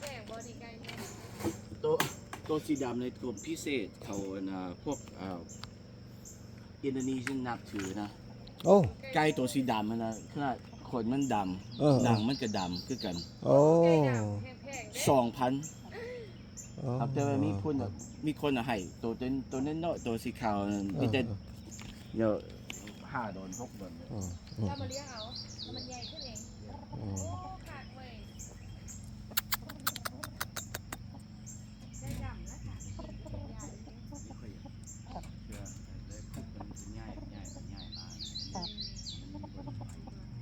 ແກງບໍ່ນີ້ໄກ່ແມ່ນ ໂຕ ໂຕສີດຳໃນກົມພິເສດເຂົາ ອັນນ່າ ພວກ ອ່າ ອິນໂດເນເຊຍນັບຖືນະ. ໂອ້ ໄກ່ໂຕສີດຳຫັ້ນນະ ຂະໜາດຂົນມັນດຳ ເອີ ໜັງມັນກໍດຳຄືກັນ. ໂອ້ ໄກ່ດຳແພງໆເດ້ ສອງພັນ. ໂອ້ ແຕ່ວ່າມີຄົນ ມີຄົນໃຫ້ໂຕເປັນ ໂຕນ້ອຍໆ ໂຕສີຂາວນັ້ນ ເອີ ມີແຕ່ ເອີ ເອີ ຫ້າເດືອນ ຫົກເດືອນ. ເອີ ເອີ ເຈົ້າມາລ້ຽງເອົາ ແລ້ວມັນໃຫຍ່ຂຶ້ນເອງ. ເອີ ໂອ້ ຄັກເວີຍ. ໄກ່ດຳນະຄະ ກິນເປັນໃຫຍ່ ເພື່ອໄດ້ຄຸກ ມັນຊິໃຫຍ່ ໃຫຍ່ ໃຫຍ່ຫຼາຍ ມັນບໍ່ໄດ້ໄປ ອືມ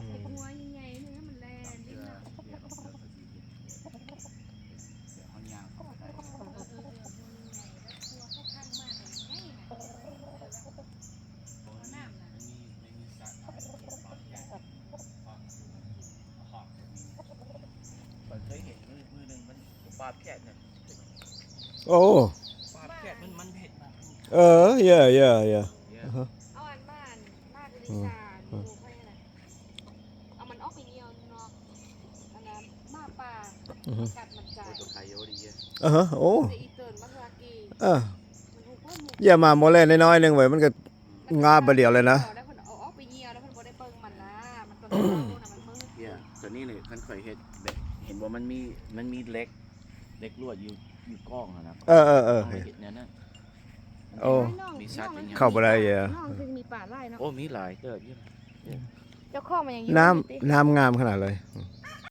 ເປັນຫົວໃຫຍ່ໆ ນີ້ມັນແລ່ນຫຼິ້ນນະ ເວຍກັບເສືອກະຊິເຮັດ ດຽວເຮົາຍ່າງເຂົ້າໄປໄດ້ ເອີ ເອີ ເອີ ຫົວໃຫຍ່ໆ ແລ້ວຕົວເຂົາຄັນມາກ ໃຫຍ່ນະ ເອີ ເອີ ແລ້ວ ບໍ່ ມັນມີ ມັນມີສັດຫຼາຍ ປາແຄດ ຮອກ ຮອກ ຂ້ອຍເຄີຍເຫັນມື້ ມື້ໜຶ່ງມັນ ປາແຄດນະ ໂອ້ ປາແຄດມັນ ມັນເຜັດນະ ເອີ ເຢ ເຢ ເຢ ເຢ ອາຮະ ເອົາອັນມາ ມາກະລິຊາ ອືມ ຢູ່ຂ້ອຍຫັ້ນນະ ເອົາມັນອອກໄປຍ່ຽວຢູ່ນອກ ອັນນັ້ນ ໝາປ່າ ອືຮຶ ກັດມັນຕາຍ ໂອ້ ໂຕໄຄໂອດີເຢ ອາຮະ ໂອ້ ແຕ່ອີເຕີນບັກລາກີ ເອີ ມັນຮູ້ເພິ່ນ ຢ່າມາໂມແລນ້ອຍໆໜຶ່ງເວີຍ ມັນກໍ ງາບບາດດຽວເລີຍນະ ແລ້ວເພິ່ນເອົາອອກໄປຍ່ຽວ ແລ້ວເພິ່ນບໍ່ໄດ້ເບິ່ງມັນນະ ມັນຕົວເຮົານະ ມັນມືດ ເອີ ຕົວນີ້ນີ້ ຄັນຂ້ອຍເຮັດແບບ ເຫັນບໍ່ ມັນມີ ມັນມີເຫຼັກ ເຫຼັກລວດຢູ່ ຢູ່ກ້ອງຫັ້ນນະ ເອີ ເອີ ເອີ ເຮັດແນວນັ້ນ ໂອ້ ມີສັດຫຍັງ ເຂົ້າບໍ່ໄດ້ ນ້ອງຄືມີປາຫຼາຍເນາະ ໂອ້ ມີຫຼາຍເຕີບຢູ່ ເຈົ້າຂອງມັນຍັງຢູ່ ນ້ຳ ນ້ຳງາມຂະໜາດເລີຍ.